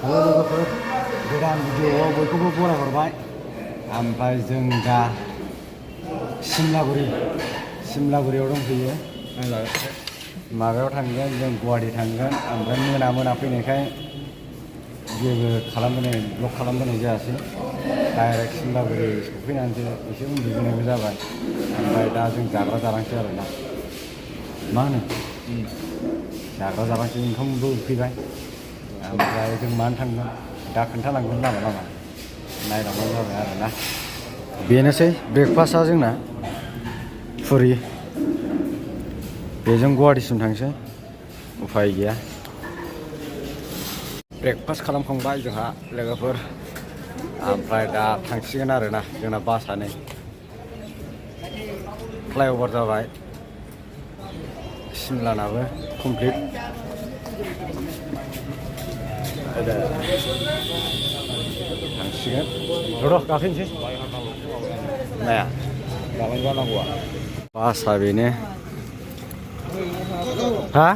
लोगोफोर गोदान भिडिअ'आव बयखौबो बरायहरबाय। ओमफ्राय जों दा सिमलागुरियाव दंफैयो। माबायाव थांगोन जों गुवाहाटि थांगोन। ओमफ्राय मोना फैनायखाय जेबो ब्लग खालामबोनाय जायासै। डाइरेक्ट सिमलागुरि सफैनानैसो एसे उन्दुबोनायबो जाबाय। ओमफ्राय दा जों जाग्रा जालांसै आरोना। मा होनो जाग्रा जालांसै, ओंखामबो उखैबाय। ओमफ्राय जों मानो थांगोन दा खोन्थालांगोन लामा नायलांबानो जाबाय आरोना। बेनोसै ब्रेकफास्टआ जोंना फुरि, बेजों गुवाहाटिसिम थांसै, उफाय गैया। ब्रेकफास्ट खालामखांबाय जोंहा लोगोफोर। ओमफ्राय दा थांसिगोन आरोना। जोंना बासआ नै फ्लाइअभार जाबाय, सिमलानाबो कमप्लिट। थांसिगोन र' गाखोनोसै। नाया दालां जानांगौआ बासआ बेनो। हा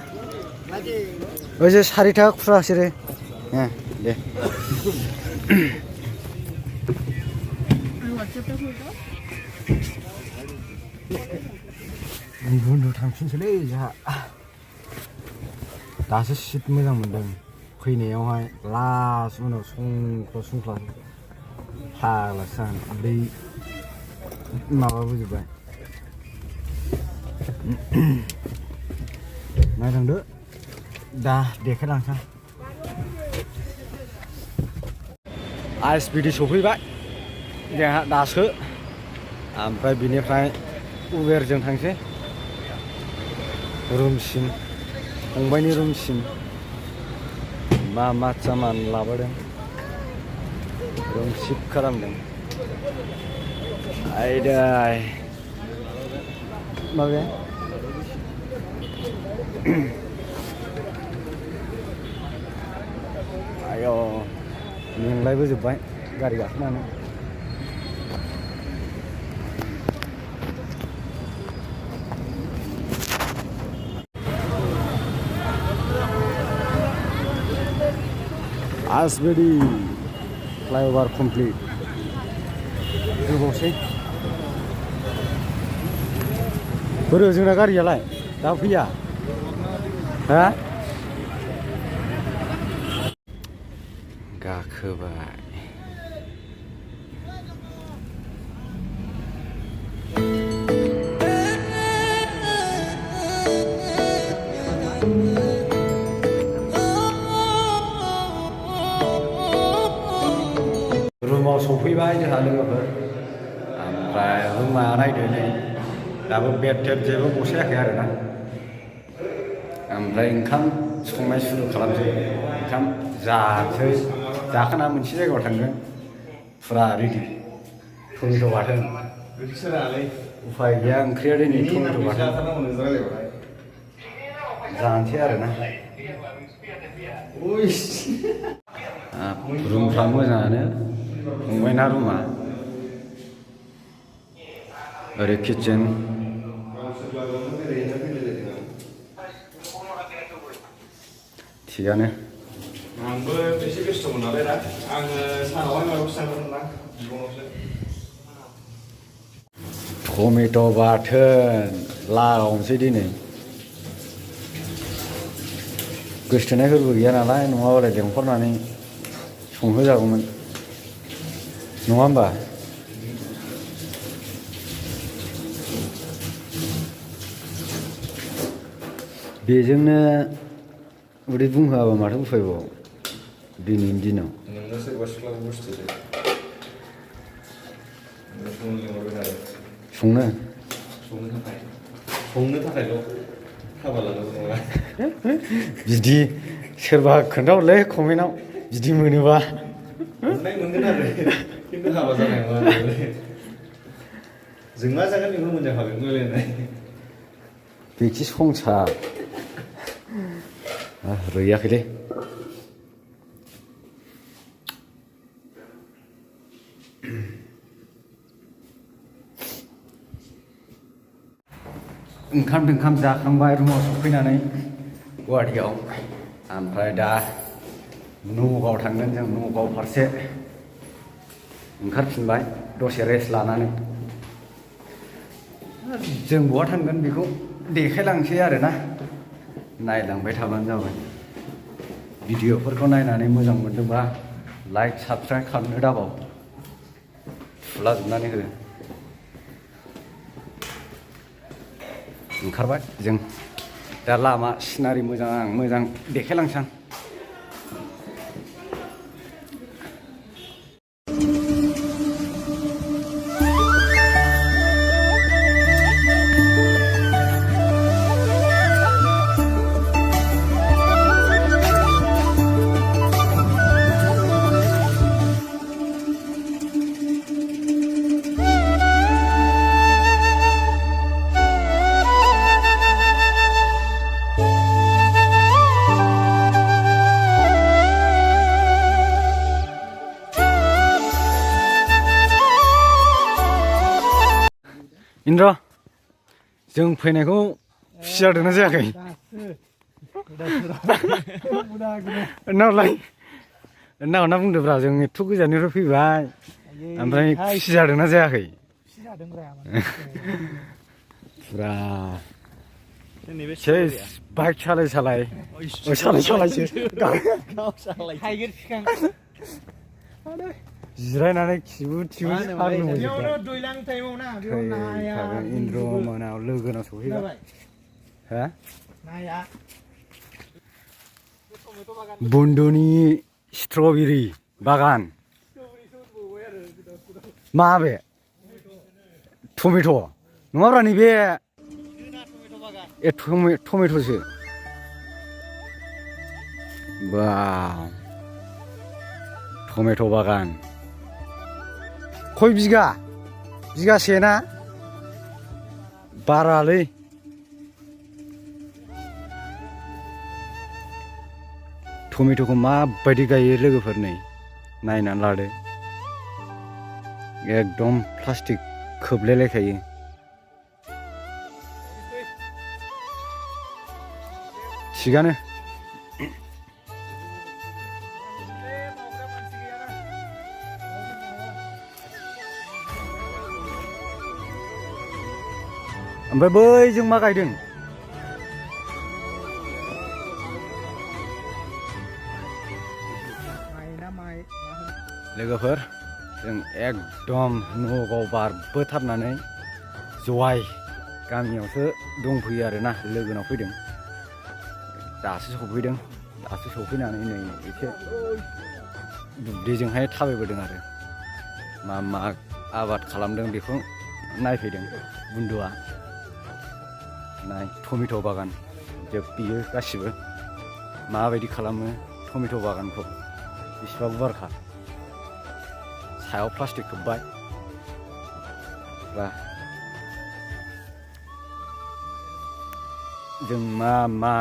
ओइजे 4 थाखा खुस्रा बिसोरो। दे उन्दु थांफिनसैलै जोंहा। दासो सिट मोजां मोनदों फैनायावहाय। लास्ट उनाव संख्ला फाग्लासो जागोन। बै माबाबोजोब्बाय। नायलांदो दा देखायलांसै। ISBD सफैबाय जोंहा दासो। ओमफ्राय बिनिफ्राय उबेरजों थांसै रुमसिम, फंबायनि रुमसिम। मा सामान लाबोदों, रुम शिफ्ट खालामदों। आयदाय माबाया आय' मेंलायबोजोब्बाय गारि गाखोनानै। ISBD flyover complete. गोबावसै। बोरो जोंना गारियालाय दा फैया? हा गाखोबाय। रुमाव सफैबाय जोंहा लोगोफोर। ओमफ्राय रुमा नायदो नै दाबो बेड जेबो बसायाखै आरोना। ओमफ्राय ओंखाम संनाय सुरु खालामसै। ओंखाम जानोसै। जाखांना मोनसे जायगायाव थांगोन। फुरा रेडि टमेट' बाथोन। उफाय गैया, ओंख्रिया दिनै टमेट' बाथोन। जानोसै आरोना। रुमफ्रा मोजाङानो। फंबायना रुमा ओरै किटचेन। थिगानो। आंबो एसे बेस्थ'मोन नालाय दा। आङो सानावहाय माबायावसो थांदोंमोन ना। टमेट' बाथोन लागावनोसै दिनै। गोसथोनायफोरबो गैया नालाय, नङाबालाय लेंहरनानै संहोजागौमोन, नङा होमबा? बेजोंनो उदै बुंहोआबा माथो उफायबाव दिनैनि दिनाव। नोंनो सोरबा सिख्लाखौ बुस्थुदो संनो थाखायल' हाबा लानांगौ नङा। बिदि सोरबा खोन्थाहरलै कमेन्टआव बिदि मोनोबा। मोनगोन आरो खिन्थु हाबा जानाय नङा। जों मा जागोन बेखौ मोनजाखागोन मिलायनाय। बेखि संसार रुइयाखैलै। ओंखाम जाखांबाय रुमाव सफैनानै गुवाहाटियाव। ओमफ्राय दा नगाव थांगोन जों नगाव फारसे ओंखारफिनबाय दसे रेस्ट लानानै जों बहा थांगोन बेखौ देखायलांसै आरोना नायलांबाय थाबानो जाबाय भिडिअफोरखौ नायनानै मोजां मोनदोंबा लाइक साबस्क्राइब खालामनो दाबाव थुलाजोबनानै हो ओंखारबाय जों दा लामा सिनारि मोजां देखायलांसां इन्द्र जों फैनायखौ खुसि जादोंना जायाखै नावना बुंदोब्रा जों एथ' गोजाननिफ्राय फैबाय ओमफ्राय खुसि जादोंना जायाखै फुरा सेस बाइक सालायसो जिरायनानै खिबु इन्द्र मोनाव लोगोनाव सहैबाय हा बुन्दुनि स्ट्रबेरि बागान माबे टमेट' नङाब्रा नैबे टमेट'सो बा टमेट' बागान खय बिगासे ना बारालै टमेट'खौ माबायदि गायो लोगोफोर नै नायनानै लादो एकदम प्लास्टिक खोबलायलायखायो थिगानो ओमफ्राय बैजों मा गायदों लोगोफोर जों एकदम नगाव बारबोथारनानै जवाय गामियावसो दंफैयो आरोना लोगोनाव फैदों दासो सफैनानै नै एसे दुब्लिजोंहाय थाबायबोदों आरो मा आबाद खालामदों बेखौ नायफैदों बुन्दुआ नाय टमेट' बागान बियो गासिबो माबायदि खालामो टमेट' बागानखौ बेसेबा गुवारखा सायाव प्लास्टिक खोबबाय बा जों मा